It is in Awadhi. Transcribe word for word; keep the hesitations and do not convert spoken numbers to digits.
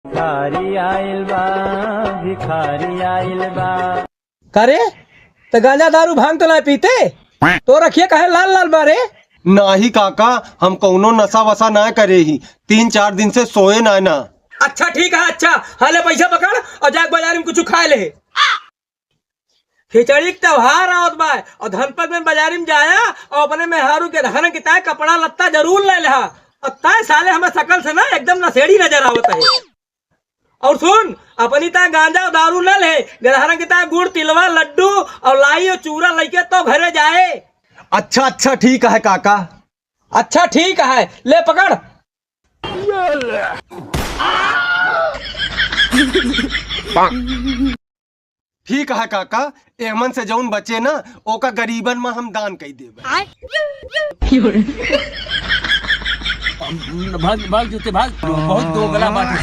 भिखारी आइल बा, भिखारी आइल बा। का रे, त गांजा दारू भांग तो ना पीते? तोर अँखिया काहे लाल लाल बा रे? नाही काका, हम कउनो नसा वसा ना करे ही। तीन चार दिन से सोए ना ना। अच्छा ठीक है, अच्छा। हाँ ले पैसा पकड़ अउर जाके बाजारी में कुछ खाए ले। खिचड़ी के त्योहार आवत बा अउर धनपत में बाजारी में जाया अउर अपने मेहरारू के रहन के ताय कपड़ा लत्ता जरूर ले लेहा। अउर ताय साले हमरे सकल से ना एकदम नशेड़ी नजर आवत है। अउर सुन, अपनी ताय गांजा अउर दारू न ले, गरहरा की ताय गुड़, तिलवा, लड्डू अउर लाई अउर चूरा लइके तो घरे जाए। अच्छा, अच्छा, ठीक है काका। अच्छा, ठीक है, ले पकड़। ठीक है काका, एहमन से जउन बचे ना, ओका गरीबन में हम दान कइ देबे। भाग, भाग जूते भाग, बहुत दोगला बात है।